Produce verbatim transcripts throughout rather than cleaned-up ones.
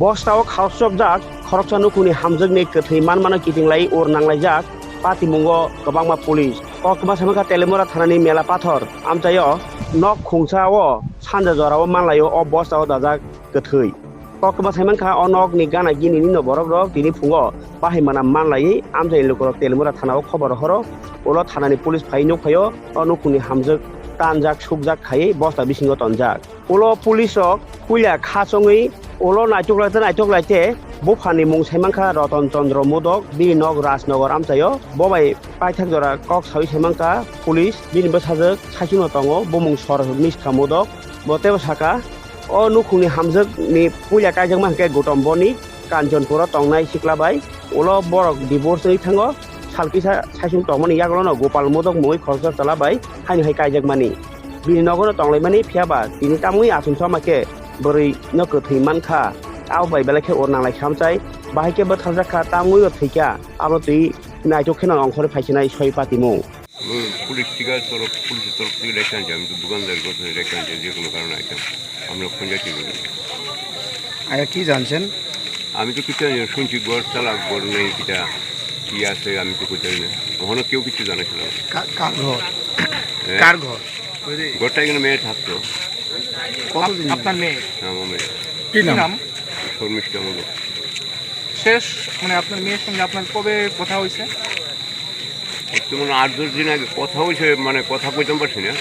Bostao khausokjak khoroksa nukhungni hamjwkni kwthwi manmano kiting lai ur nanglaijak patimungo kwbangma police. Koktwma saimankha Telemura thanani Mela Pathor amchaio nok khungsao sanja jorao manlaio o bostao dajak kwthwi. Koktwma saimankha o nokni gana ginini no borokrok tini phungo bahai mana manlaiwi amchaini lukurok Telemura thanao khobor rohoro. Ulo thanani police phai nukphaio o nukhungni hamjwk tanjak sukjak khaiwi bosta bisingo tonjak. Ulo police rok puila kha chongwi ulo naitok lai te naitok lai te buphani mung saimankha Roton Chandra Modok, bini nok Rajnagar amchaio. Bo bai paithak jora kok sawi saimankha police, bini bwsajwk saichungno tongo, bumung sor Miska Modok. Bo teibo saka, o nukhungni hamjwkni puila kaijakma hwnkhe Gautam Boni, Kanchanpuro tongnai sikla bai. Ulo borok divorce wngwi thango, sal kisa saichung tongmani yagulono Gopal Modok mungwi khoroksa chwla bai haino hai kaijakmani. Bini nogono tonglaimani, phiya ba tini tamwi achomsa ma khe bwrwi no kwthwi mankha. Abo bai belai khe ur nanglai kha amchai, bahai khe bwtharjak kha, tamwi bo thwikha, abo twi naitok kheno ongkhorwi phaisinai soi patimung. Police thika torok, police torok thika lekha anjai, ami to dukandar gor lekha anjai, je kono karone aita. Amra khunja thik hoy. আগে কি জানছেন? আমি তো কিছু জানি না, শুনছি ঘর চালা, ঘর নেই, কিটা কি আছে আমি তো কই জানি না। ওখানে কেউ কিছু জানাইছে না। কা-, কার ঘর? হ্যাঁ? কার ঘর? ঘরটা এখানে মেয়ে থাকতো। কতদিন? আপ-, আপনার মেয়ে? হ্যাঁ, আমার মেয়ে। কি কি নাম? নাম? শর্মিষ্ঠা মণ্ডল। শেষ, মানে, আপনার মেয়ের সঙ্গে আপনার কবে কথা হয়েছে? একটু মানে আট দশ দিন আগে কথা হয়েছে, মানে, কথা কইতাম পারছি না।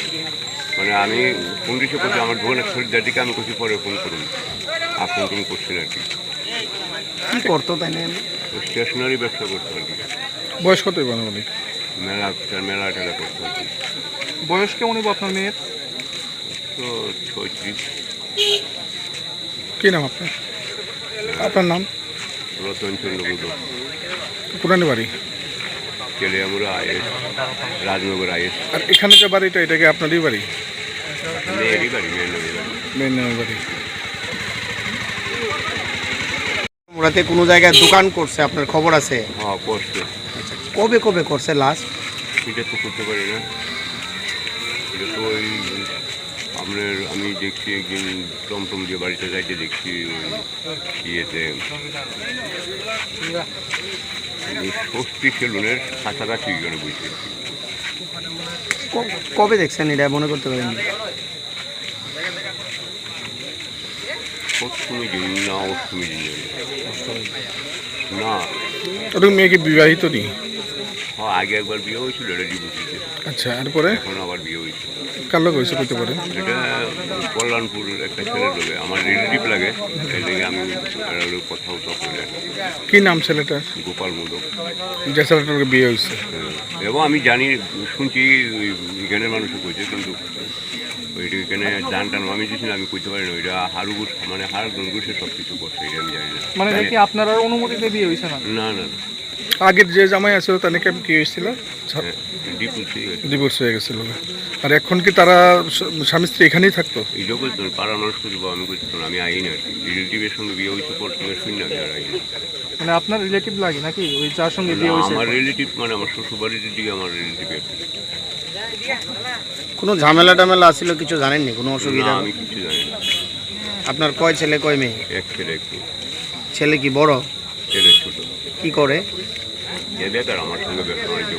মানে, আমি ফোন রিসিভ করছি, আমার দোকানে খরিদ্দার দিকে আমি কইছি পরে ফোন করুন। আর ফোন টোন করছি না আর কি। কি করতো তাই না? স্টেশনারি ব্যবসা করতো আর কি। বয়স কত হইব আনুমানিক? মেলা, মেলা টেলা করতো আর কি। বয়স কেমন হইব আপনার মেয়ের? তো ছয়ত্রিশ। কি নাম আপনার? আপনার নাম? রতন চন্দ্র গুদো। কোথায় বাড়ি? তেলিয়ামুড়া আইএস, রাজনগর আইএস। আর এখানে যে বাড়িটা, এটা কি আপনারই বাড়ি? মেয়েরই বাড়ি, মেয়ের নামে বাড়ি। মেয়ের নামে বাড়ি। ওরাতে কোনো জায়গায় দোকান করছে, আপনার খবর আছে? হ্যাঁ, করছে। আচ্ছা, কবে কবে করছে লাস্ট? এটা তো করতে পারি না। এটা তো ওই আপনার, আমি দেখছি একদিন টমটম দিয়ে বাড়িতে যাইতে দেখছি ওই ইয়েতে, ওই ষষ্ঠী সেলুনের কাছাকাছি করে বসে। ক-, কবে দেখছেন এটা মনে করতে পারেন? প্রথমে দিন না, অষ্টমী দিন জানি। না। ওটা মেয়ে কি বিবাহিত নি? হ্যাঁ, আগে একবার বিয়ে হয়েছিল, এটা ডিভোর্স হয়েছে। আচ্ছা, এরপরে? এখন আবার বিয়ে হয়েছে। কার লগে হয়েছে করতে পারে? এটা কল্যাণপুর একটা ছেলের লগে, আমার রিলেটিভ লাগে, এই জন্য আমি এর লগে কথা উঠা বলে। কি নাম ছেলেটার? গোপাল মোদক। যে ছেলেটার লগে বিয়ে হয়েছে? হ্যাঁ, এবং আমি জানি, শুনছি ওই এখানের মানুষও কইছে, কিন্তু ওইটা এখানে জান টান আমি দিছি না, আমি কইতে পারি না। ওইটা হারু ঘোষ, মানে হারু ঘোষের সব কিছু করছে, এটা আমি জানি না। মানে এটা কি আপনার অনুমতিতে বিয়ে হয়েছে না? না, না, না। আগের যে জামাই আছিল, তার নাকি কি হয়েছিল? হ্যাঁ, ডিভোর্স হয়ে গেছে। ডিভোর্স হয়ে গেছিল। আর এখন কি তারা স-, স্বামী স্ত্রী এখানেই থাকতো? এই লোক তো পাড়ার মানুষ খুঁজবো, আমি কইতে পারি না, আমি আই না আর কি। রিলেটিভের সঙ্গে বিয়ে হয়েছে পর থেকে শুনি না, আমি আর আই না। মানে আপনার রিলেটিভ লাগে নাকি, ওই যার সঙ্গে না, বিয়ে হয়েছে? আমার রিলেটিভ মানে আমার শ্বশুর বাড়ির দিকে আমার রিলেটিভ আর কি। কোনো ঝামেলা টামেলা ছিল, কিছু জানেননি, কোনো অসুবিধা? না, আমি কিছু জানি না। আপনার কয় ছেলে, কয় মেয়ে? এক ছেলে, এক মেয়ে। ছেলে কি বড়? ছেলে ছোট। কি করে? এ বেকার, আমার সঙ্গে ব্যবসা বাণিজ্য